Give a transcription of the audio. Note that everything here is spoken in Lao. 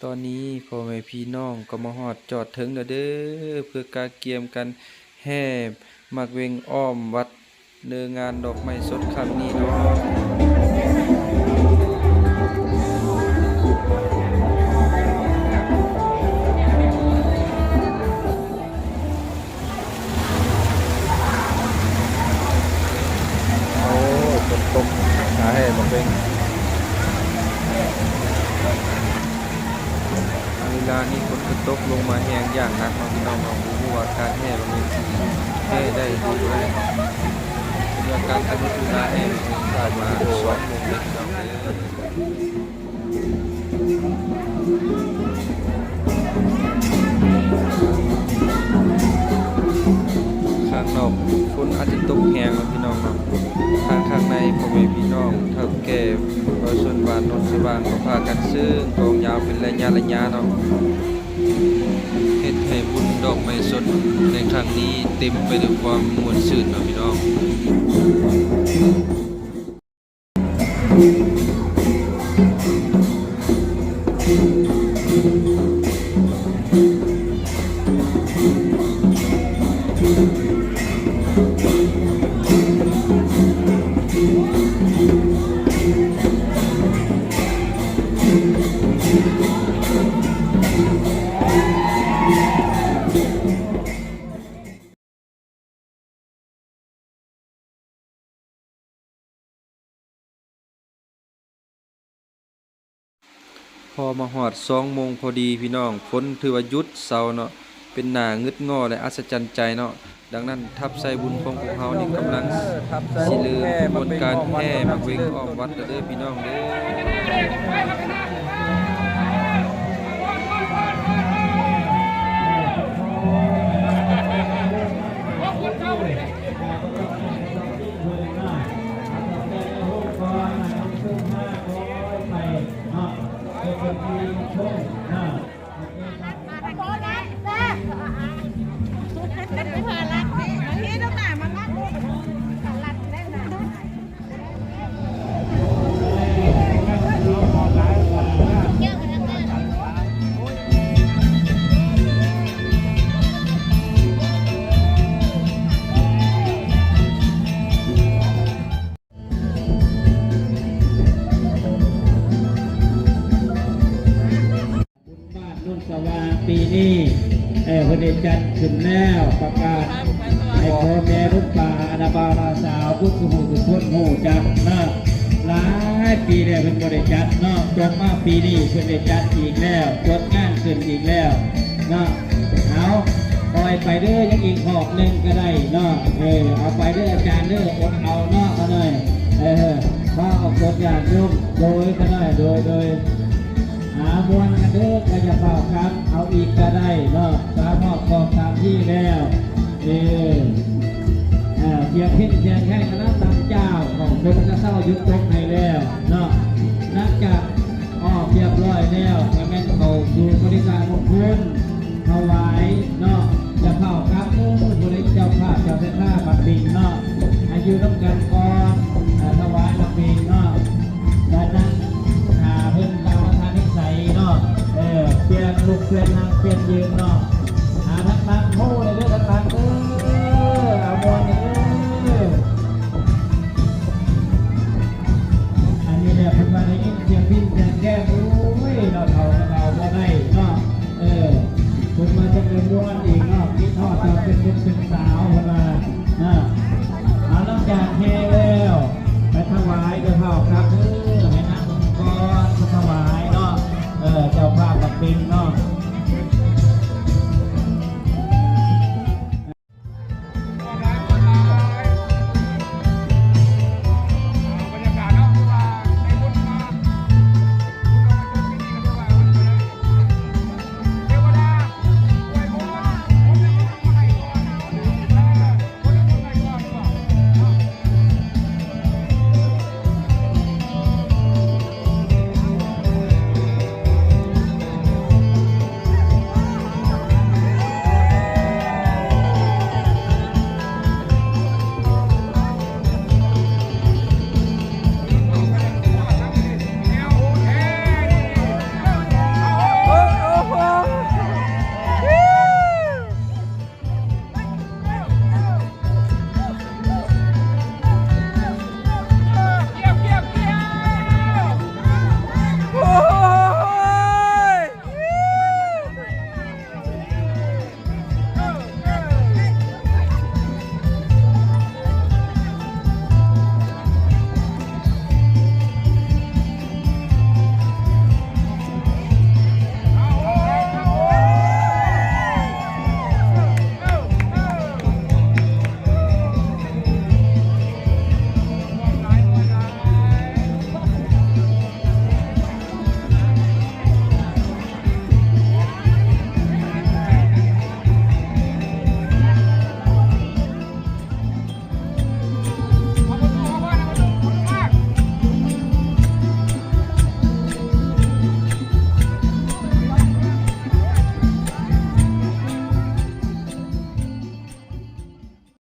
ຕອນນີ້ພໍ່ແມ່ພີ່ນ້ອງກໍມາຮອດຈອດເຖິງແລ້ວເດີ້ ເພື່ອກະກຽມກັນແຫ່ໝາກເວັງອ້ອມວັດ ເນີງານດອກໄມ້ສົດຄັ້ງນີ້ເນາະ. ໂອ້ ຝົນຕົກ ຫາແຫ່ບັກເບັງ. ເວລານີ້ຝົນກໍຕົກລົງມາແຮງຢ່າງໜັກເນາະ ພີ່ນ້ອງເນາະ. ບໍ່ຮູ້ວ່າການແຫ່ບັກເບັງຊິແຫ່ໄດ້ຫຼືບໍ່ໄດ້ເນາະ. ເລື່ອງການກຳນົດເວລາແຫ່ຜ່ານມາສອງໂມງເລີຍ ພີ່ນ້ອງເອີຍ. ຂ້າງນອກຝົນອາດຈະຕົກແຮງເນາະ ພີ່ນ້ອງເນາະ. ທາງຂ້າງໃນ ພໍ່ແມ່ພີ່ນ້ອງເຖົ້າແກ່ປະຊາຊົນບ້ານໂນນສະຫວ່າງກໍພາກັນເຊີງກອງຍາວເປັນໄລຍະໆເນາະ ເຮັດໃຫ້ບຸນດອກໄມ້ສົດໃນຄັ້ງນີ້ເຕັມໄປດ້ວຍຄວາມມ່ວນຊື່ນເນາະ ພີ່ນ້ອງ. ພໍມາຮອດສອງໂມງພໍດີ ພີ່ນ້ອງ, ຝົນຖືວ່າຢຸດເຊົາເນາະ, ເປັນໜ້າງຶດງໍ້ ແລະ ອັດສະຈັນໃຈເນາະ. ດັ່ງນັ້ນ ທັບໄຊບຸນຂອງພວກເຮົານີ້ກຳລັງຊິເລີ່ມຂະບວນການແຫ່ໝາກເວັງອ້ອມວັດແລ້ວເດີ້ ພີ່ນ້ອງເດີ້. ບຸນບ້ານໂນນສະຫວ່າງປີນີ້ ເອີ ເພິ່ນໄດ້ຈັດຂຶ້ນແລ້ວ, ປະກາດໃຫ້ພໍ່ແມ່ລຸງປ້າ ອາດາບ່າວ ນ້າສາວ ເບິດສູ່ຜູ້ທຸກຄົນຮູ້ຈັກເນາະ. ຫຼາຍປີແລ້ວເພິ່ນບໍ່ໄດ້ຈັດເນາະ, ຈົນມາປີນີ້ເພິ່ນໄດ້ຈັດອີກແລ້ວ, ຈັດງານຂຶ້ນອີກແລ້ວເນາະ. ເອົາ ປ່ອຍໄປເດີ້ ຍັງອີກຮອບໜຶ່ງກໍໄດ້ເນາະ. ເອີ ເອົາໄປເດີ້ອາຈານເດີ້ ອົດເອົາເນາະ ຂ້ານ້ອຍ. ເອີ ພາອອກຕົນຍາດໂຍມ ໂດຍ ຂ້ານ້ອຍ ໂດຍ ໂດຍ. ຫາມ່ວນກັນເດີ້ ກໍຢ່າຟ້າວກັບ ເອົາອີກກໍໄດ້ເນາະ. ສາມຮອບສອງສາມທີແລ້ວ ເອີ ເອີ ສຽງພິນສຽງແຄນກຳລັງດັງຈ້າວ ຂອງຝົນກໍເຊົາຢຸດຕົກໃຫ້ແລ້ວເນາະ. ຫຼັງຈາກ ອອກຮຽບຮ້ອຍແລ້ວ ກໍແມ່ນເຂົ້າສູ່ບໍລິການຂອງເພິ່ນ ຖວາຍເນາະ. ຢ່າຟ້າວກັບເດີ້ ຜູ້ໃດເຈົ້າພາບເຈົ້າສັດທາໝາກເບັງເນາະ ໃຫ້ຢູ່ນຳກັນກ່ອນ ເອີ ຖວາຍໝາກເບັງເນາະ. ແລ້ວນັ່ງຖ້າເພິ່ນຕາມອັດທະນິໄສເນາະ ເອີ ປ່ຽນລຸກປ່ຽນນັ່ງປ່ຽນຢືນເນາະ. ຫາທາງຫຼັງໂທໄດ້ເດີ້ ທາງຫຼັງເດີ້ ເອົາມ່ວນເດີ້. ອັນນີ້ແຫຼະເພິ່ນວ່າໄດ້ຍິນສຽງພິນສຽງແຄນ ໂອ້ຍ ເຮົາເຖົ້າກໍເຖົ້າບໍ່ໄດ້ເນາະ. ເອີ ເພິ່ນວ່າຈະໄດ້ມ່ວນອີກເນາະ ຄິດຮອດຕອນເປັນໜຸ່ມເປັນສາວເພິ່ນວ່າເນາະ. ເອົາ ຫຼັງຈາກແຫ່ແລ້ວ ໄປຖວາຍເດີ້ ພາກັບເດີ້ ໃຫ້ນັ່ງກ່ອນ ໄປຖວາຍເນາະ. ເອີ ເຈົ້າພາບກໍເປັນເນາະ.